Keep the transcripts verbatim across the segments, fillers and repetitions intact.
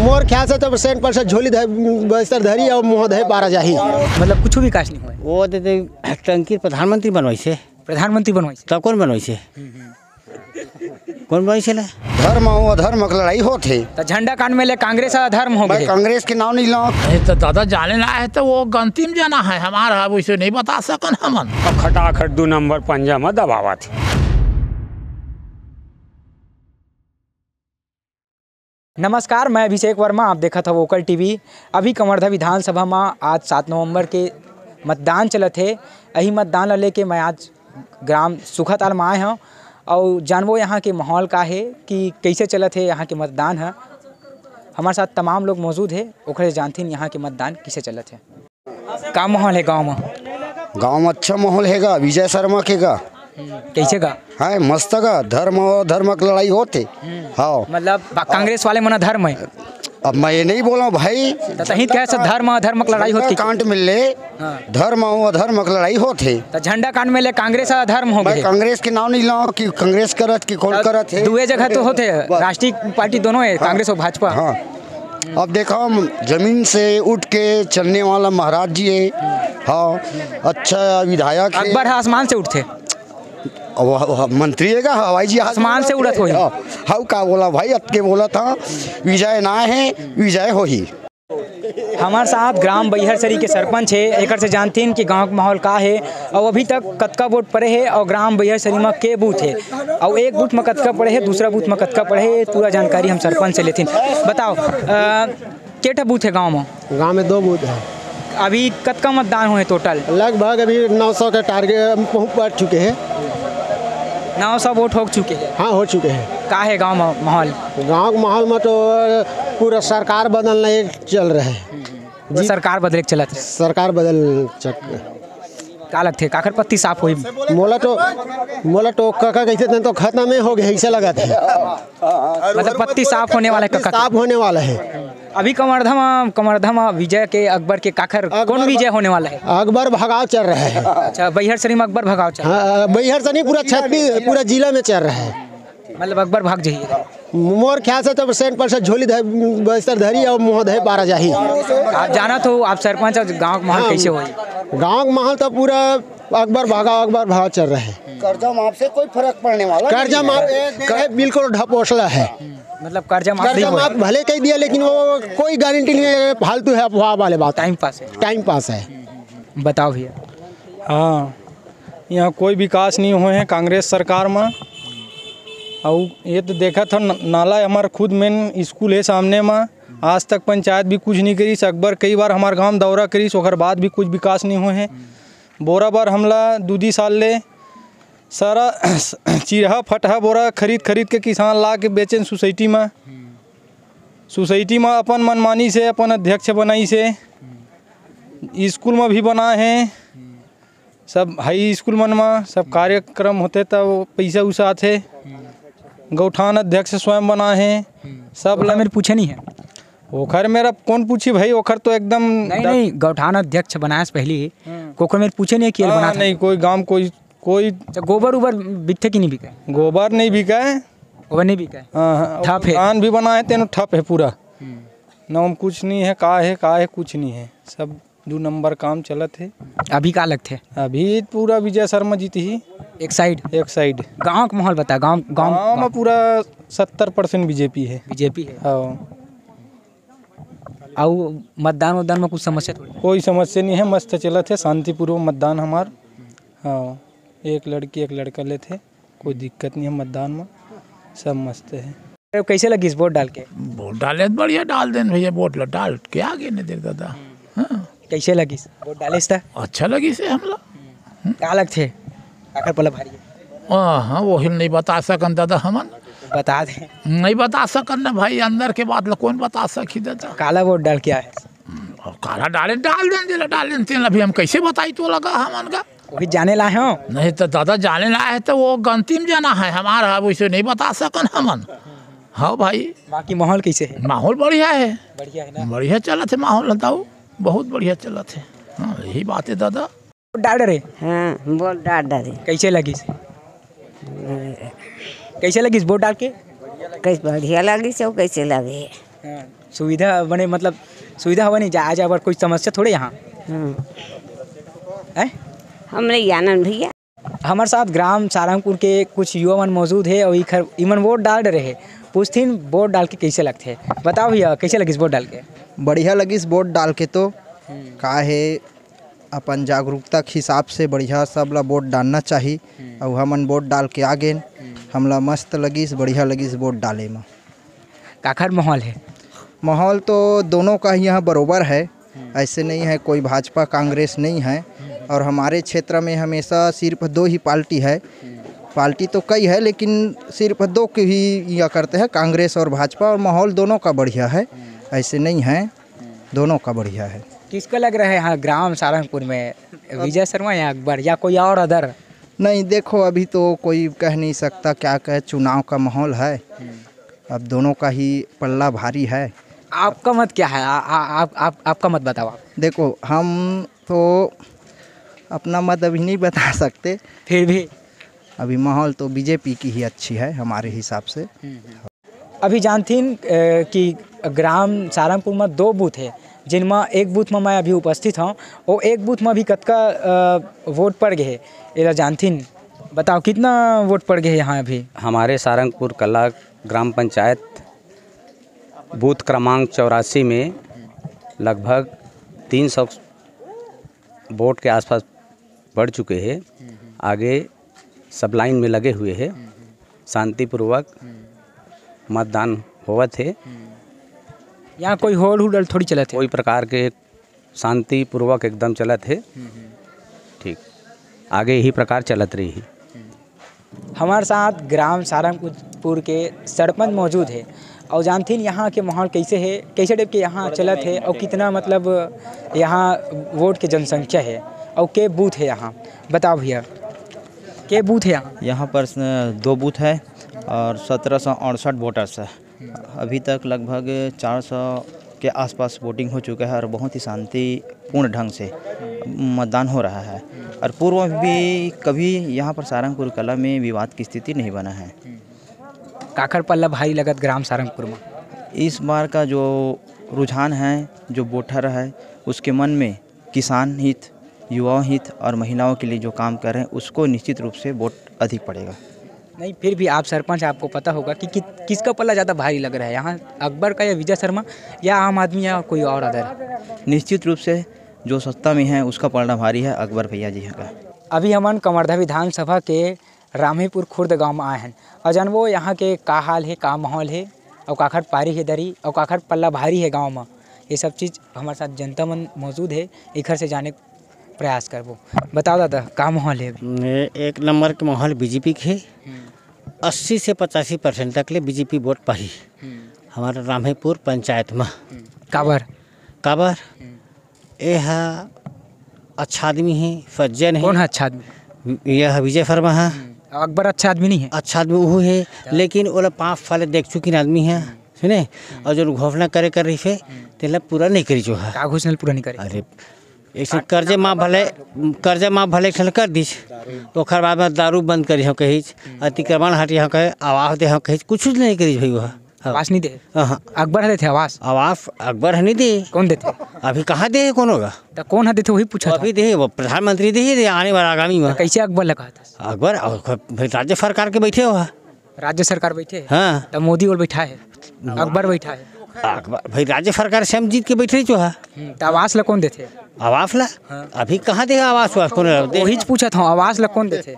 मोर ख्याल से तो सेंट पर से झोली धर, बस्तर धरी और मुंह धर पारा जाही। मतलब कुछ विकास नहीं हुआ। वो दे, दे टंकी प्रधानमंत्री बनवाई से। प्रधानमंत्री बनवाई से। तब कौन बनवाई से? कौन बनवाई से ले? धर्म और अधर्म के लड़ाई होत हे। तो झंडा कांड में ले कांग्रेस और अधर्म हो भाई, गए। कांग्रेस के नाम नहीं लो। नहीं तो दादा जाने ला है तो वो अंतिम जना है हमारा, अब उसे नहीं बता सकन हमन। अब खटाखट दू नंबर पंजा में दबावत। नमस्कार, मैं अभिषेक वर्मा, आप देखत हव वोकल टीवी। अभी कवर्धा विधानसभा म आज सात नवंबर के मतदान चलत हे। यही मतदान ल लेके मैं आज ग्राम सुखाताल म आए हव अउ जानबो यहाँ के माहौल का हे कि कइसे चलत हे यहाँ के मतदान ह। हमारे साथ तमाम लोग मौजूद हे, ओखरे जानथिन यहाँ के मतदान कइसे चलत हे। का माहौल हे गांव म? गांव म अच्छा माहौल हे गा, विजय शर्मा के गा। हम्म, कइसे गा? हाय, मस्त गा, धर्म और धर्म के लड़ाई होत हे। हम्म। हाँ। मतलब, बा-, कांग्रेस वाले मन धर्म हे। अब मैं ये नहीं बोला भाई। त तहीं कहे से धर्म और धर्म के लड़ाई होत हे। कांड में ले हाँ। धर्म और धर्म के लड़ाई होत हे। त झंडा कांड में ले कांग्रेस और धर्म हो भाई, गए। कांग्रेस के नाम नहीं लो कि कांग्रेस करत कि कौन अब करत हे। दुए जगह तो होत हे, बस। राष्ट्रीय पार्टी दोनों हे, हाँ। कांग्रेस और भाजपा। हाँ। अब देखो, हम जमीन से उठ के चलने वाला महाराज जी है। हाँ, अच्छा विधायक है। अकबर ह आसमान से उठथे। अब वह, वह मंत्री है का? हवाई जहाज आसमान से उड़त होही। हाँ, हाउ का बोला भाई, अतके बोला था, विजय ना है, विजय होही। हमार साथ ग्राम बैहरसरी के सरपंच हे, एकर से जानथिन कि गांव के माहौल का हे अउ अभी तक कतका वोट पड़े हे अउ ग्राम बैहरसरी म के बूथ हे अउ एक बूथ म कतका पड़े हे, दूसरा बूथ म कतका पड़े हे, पूरा जानकारी हम सरपंच से लेथिन। बताओ, अ, के ठा बूथ हे गांव म? गांव में दो बूथ है। अभी कतका मतदान होए टोटल? लगभग अभी नौ सौ के टारगेट पहुंच, पहुंच चुके हैं। नौ सौ वोट हो चुके हैं? हाँ, हो चुके हैं। का हे गांव म माहौल? गांव के माहौल में तो पूरा सरकार बदलना एक चल रहा है। तो जी। सरकार बदले के चलत हे। सरकार बदल चक- का लगथे, काखर पत्ती साफ होही? मोला तो, मोला तो कका कहिथे, "तैं तो खत्म ही हो गया," ऐसे लगत हे। मतलब पत्ती साफ होने वाला है, पत्ती कका? साफ होने वाला है। अभी कवर्धा म, कवर्धा म विजय के, अकबर के काखर, अकबर कौन विजय होने वाला है? अकबर भगाव चल रहा है। अच्छा, बैहरसरी म अकबर भगाव चल रहा है। हाँ, बैहरसरी पूरा छत्तीस, पूरा जिला में चल रहा है। मतलब अकबर भाग जाइए। मोर ख्याल से तो सेंट पर से झोली धर, बस्तर धरी और मुंह धर पारा जाही। आप जानत हो, आप सरपंच हो, गांव के माहौल हाँ। कैसे होही? गांव के माहौल तो पूरा अकबर भागा, अकबर भागा चल रहा है। कर्जा माफ से कोई फर्क पड़ने वाला कर्जा नहीं है। माफ, कर- बिल्कुल ढपोसला है। मतलब कर्जा माफ नहीं कर्जा हुआ। माफ भले कह दिया, लेकिन वो कोई गारंटी नहीं है, फालतू है, अफवाह वाले बात। टाइम पास है। टाइम पास है। बताओ भैया। हाँ, यहाँ कोई विकास नहीं हुए हैं कांग्रेस सरकार में। अउ ये तो देखत हो न-, नाला हमार खुद मेन स्कूल है सामने में, आज तक पंचायत भी कुछ नहीं करीस। अकबर कई बार हमार गांव दौरा करीस, ओकर बाद भी कुछ विकास नहीं हुए हैं। बोरा बर हमला दू दी साल ले सारा चिरहा फटहा बोरा खरीद खरीद के किसान ला के बेचेन सोसाइटी में। सोसाइटी में अपन मनमानी से अपन अध्यक्ष बनाई से, स्कूल में भी बनाए हैं, सब हाई स्कूल मन में सब कार्यक्रम होते तब पैसा उसा आथे। गौठान अध्यक्ष स्वयं बनाए हैं, सब ओखर ला मेर पूछे नहीं है। ओखर मेर अब कौन पूछी भाई, ओखर तो एकदम नहीं, डर- नहीं, गौठान अध्यक्ष बनाए से पहले ही हाँ। कोखर मेर पूछे नहीं है कि ये हाँ, बनात है। नहीं, कोई गांव कोई, कोई अच्छा, गोबर उबर बिकथे कि नहीं बिके? गोबर नहीं बिके। गोबर नहीं बिके। हाँ, हाँ, ठप है। धान भी बनाए तेनो ठप है पूरा। हम्म। नाम कुछ नहीं है, का है, का है, कुछ नहीं है, सब दू नंबर काम चलत हे। अभी का लगथे? अभी पूरा विजय शर्मा जीतही। एक साइड? एक साइड। गांव के माहौल बता, गांव, गांव, गांव में गांव। पूरा सत्तर परसेंट बीजेपी है। बीजेपी है। हाँ। अउ मतदान उद्दान में कुछ समस्या थोड़ी? कोई समस्या नहीं है, मस्त चलत हे, शांतिपूर्वक मतदान हमार। हाँ, एक लड़की एक लड़का लेथे। कोई दिक्कत नहीं है मतदान में, सब मस्त है। अरे, कैसे लगिस वोट डाल के? वोट डाले तो बढ़िया डाल देन भैया, वोट ला डाल के आगे नहीं देख दादा। हाँ। कैसे लगिस वोट डाले इस तरह? अच्छा लगिस है हमला। का लगथे? काकर पला भारी है? हाँ, हाँ, वही नहीं बता सकन दादा हमन। बता दे। नहीं बता सकन ना भाई, अंदर के बात ला कौन बता सकही दादा? काला वोट डाल के आए? अब काला डाले, डाल देन, जेला डाल देन, तेन ला भी हम कैसे बताई तो लगा हमन का? वही जाने ला हो। नहीं तो दादा जाने ला है तो वो अंतिम जना है हमारा, अब उसे नहीं बता सकन हमन। हाँ भाई। बाकी माहौल कैसे है? माहौल बढ़िया है। बढ़िया है ना? बढ़िया चलत है माहौल, बताओ, बहुत बढ़िया चलत है। हाँ, यही बात है दादा। वोट डाल रहे? हाँ, वोट डाल डाले। कैसे लगिस? कैसे लगिस वोट डाल के? कैसे बढ़िया लगिस हो, कैसे लगे? हाँ, सुविधा बने, मतलब, सुविधा हवे नहीं, जा, जा, पर कोई समस्या थोड़े यहाँ। हम्म। हैं? हमरे आनंद भैया। हमारे साथ ग्राम सारंगपुर के कुछ युवा मन मौजूद हे और इखर, इमन वोट डाल रहे। पूछथिन, वोट डाल के कैसे लगथे? बताओ भैया, कैसे लगिस वोट डाल के? बढ़िया लगिस वोट डाल के तो। हम्म। का हे, अपन जागरूकता के हिसाब से बढ़िया सब ला वोट डालना चाही। हम्म। अउ हमन वोट डाल के आ गेन। हम्म। हमला मस्त लगिस, बढ़िया लगिस वोट डाले म। काखर माहौल हे? माहौल तो दोनों का ही यहाँ बरोबर है। हम्म। ऐसे नहीं है कोई भाजपा कांग्रेस नहीं है। हम्म। और हमारे क्षेत्र में हमेशा सिर्फ दो ही पार्टी है। हम्म। पार्टी तो कई है, लेकिन सिर्फ दो के ही या करते हैं, कांग्रेस और भाजपा, और माहौल दोनों का बढ़िया है। हम्म। ऐसे नहीं है, हम्म। दोनों का बढ़िया है। किसका लग रहा है यहाँ ग्राम सारंगपुर में, विजय शर्मा या अकबर या कोई और अदर? नहीं, देखो, अभी तो कोई कह नहीं सकता, क्या कहे, चुनाव का माहौल है। हम्म। अब दोनों का ही पल्ला भारी है। आपका मत क्या है? आ, आ, आप, आप, आपका मत बताओ आप। देखो, हम तो अपना मत अभी नहीं बता सकते। फिर भी? अभी माहौल तो बीजेपी की ही अच्छी है हमारे हिसाब से। हम्म, हम्म। अभी जानथिन, अ, कि ग्राम सारंगपुर में दो बूथ है, जिनमें एक बूथ में मैं अभी उपस्थित हूँ, वो एक बूथ में अभी कतका, अ, वोट पड़ गए है, एला जानथिन। बताओ, कितना वोट पड़ गए है यहाँ अभी? हमारे सारंगपुर कला ग्राम पंचायत बूथ क्रमांक चौरासी में लगभग तीन सौ वोट के आसपास बढ़ चुके हैं। हम्म, हम्म। आगे सब लाइन में लगे हुए हैं। हम्म, हम्म। शांतिपूर्वक हम्म। मतदान होवत हे। हम्म। यहाँ कोई होड़ हुडल थोड़ी चलत हे? कोई प्रकार के, शांतिपूर्वक एकदम चलत हे। हम्म, हम्म। ठीक, आगे यही प्रकार चलत रही। हम्म। हमारे साथ ग्राम सारंगपुर के सरपंच मौजूद है और जानथिन यहाँ के माहौल कैसे है, कैसे टाइप के यहाँ चलत है और कितना, मतलब, यहाँ वोट के जनसंख्या है और के बूथ है यहाँ। बताओ भैया, के बूथ है यहाँ? यहाँ पर स-, दो बूथ है और सत्रह सौ अड़सठ वोटर्स है। अभी तक लगभग चार सौ के आसपास वोटिंग हो चुका है और बहुत ही शांतिपूर्ण ढंग से मतदान हो रहा है। और पूर्व में भी कभी यहाँ पर सारंगपुर कला में विवाद की स्थिति नहीं बना है। काखर पल्ला भारी लगत ग्राम सारंगपुर में? इस बार का जो रुझान है, जो वोटर है, उसके मन में किसान हित, युवा हित और महिलाओं के लिए जो काम कर रहे हैं, उसको निश्चित रूप से वोट अधिक पड़ेगा। नहीं, फिर भी आप सरपंच, आपको पता होगा कि, कि किसका पल्ला ज़्यादा भारी लग रहा है यहाँ, अकबर का या विजय शर्मा या आम आदमी या कोई और अदर? निश्चित रूप से जो सत्ता में है, उसका पलड़ा भारी है अकबर भैया जी का। अभी हमन कवर्धा विधानसभा के रामहीपुर खुर्द गांव में आए हैं और जानबो यहाँ के का हाल है, का माहौल है, और काखर पारी है दरी, और काखर पल्ला भारी है गांव में। ये सब चीज़ हमारे साथ जनता मन मौजूद है, इखर से जाने के प्रयास करबो। बताओ दादा, का माहौल है अभी? ने एक नंबर के माहौल बीजेपी के हे। हम्म। अस्सी से पचासी परसेंट तक ले बीजेपी वोट पाही। हम्म। हमारे रामहीपुर पंचायत में। हम्म। काबर? काबर? हम्म। ये हा अच्छा आदमी है, सज्जन है। कौन है अच्छा आदमी? यह विजय शर्मा है। हम्म। अकबर अच्छा आदमी नहीं है? अच्छा आदमी वो है, लेकिन ओला पाँच साल देख चुकिन आदमी है, सुने? हम्म। और जो घोषणा करे कर रही है, हम्म। तेला पूरा नहीं करी जो है। का घोषणा पूरा नहीं करे? अरे, ऐसे कर्जे माफ भले, कर्जे माफ भले एक साल कर दीस, ओखर बाद में दारू बंद करी हो कहीच, हम्म। अतिक्रमण हटी हो कहे, आवास दे हो कहीच, कुछ नहीं करी भाई वो। हाँ। आवास नहीं दे? हाँ, हाँ। अकबर ह देथे आवास? आवास अकबर ह नहीं दे। कौन देथे? अभी कहाँ दे हे कोनो गा? त कौन ह देथे, वही पूछत हूँ। अभी दे, वो प्रधानमंत्री दे ही दे आने वाला आगामी में। त कैसे अकबर लगा था? अकबर, अकबर भाई राज्य सरकार के बैठे हो। राज्य सरकार बैठे हे? हाँ। त मोदी ओला बैठा हे? अकबर बैठा हे? अकबर भाई राज्य सरकार से हम जीत के बैठ रही जो है। हम्म, त आवास ला कौन देथे? आवास ला? हाँ। अभी कहाँ दे आवास वास कोनो दे? वही पूछत हूँ, आवास ला कौन देथे?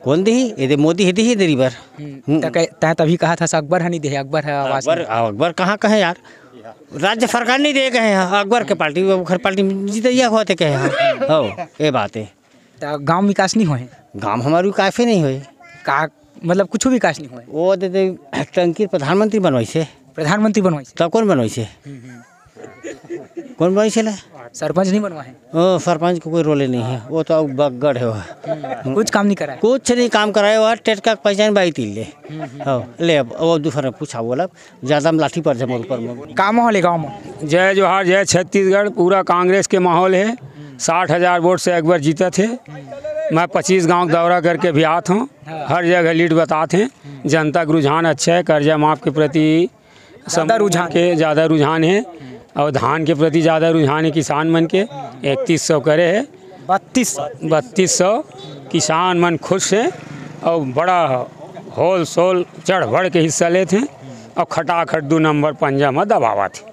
कौन देही? ये दे मोदी हे, देही दरी बर। हम्म, हम्म। त कह-, तैं तभी कहा था, अकबर ह नहीं देहे, अकबर ह आवास अकबर, नहीं। अकबर कहाँ कहे यार? राज्य सरकार नहीं दे कहे हैं, अकबर के पार्टी, ओखर पार्टी में जीतैया होते कहे हैं। हो, ये बात है। त गांव विकास नहीं होए? गांव हमारे विकास ही नहीं होए। का, मतलब, कुछ विकास नहीं होए? वो दे, दे टंकी प्रधानमंत्री बनवाई से। प्रधानमंत्री बनवाई से? तब कौन बनवाई से? हम्म, हम्म। कौन बनवाई से ला? सरपंच नहीं बनवा है? ओ, सरपंच को कोई रोले नहीं है, वो तो अब बगड़ है वो। हम्म। कुछ काम नहीं करा है? कुछ नहीं काम कराए, वो टेट का पहचान बाई तिल ले। हम्म, हम्म। हो, ले अब, अब दूसरा पूछा बोला, ज्यादा में लाठी पड़ जाए मोर ऊपर में। का माहौल है गाँव में? जय जोहार, जय छत्तीसगढ़। पूरा कांग्रेस के माहौल है। साठ हजार वोट से अकबर जीतत हे। मैं पच्चीस गांव के दौरा करके भी आत हूँ, हर जगह लीड बतात हे। जनता के रुझान अच्छा है, कर्जा माफ के प्रति ज्यादा रुझान। के ज्यादा रुझान हे अउ धान के प्रति ज्यादा रुझान हे किसान मन के। इकतीस सौ करे हे। बत्तीस। बत्तीस सौ किसान मन खुश हे अउ बड़ा होल सोल चढ़ बढ़ के हिस्सा लेत हे अउ खटाखट दू नंबर पंजा म दबावत हे।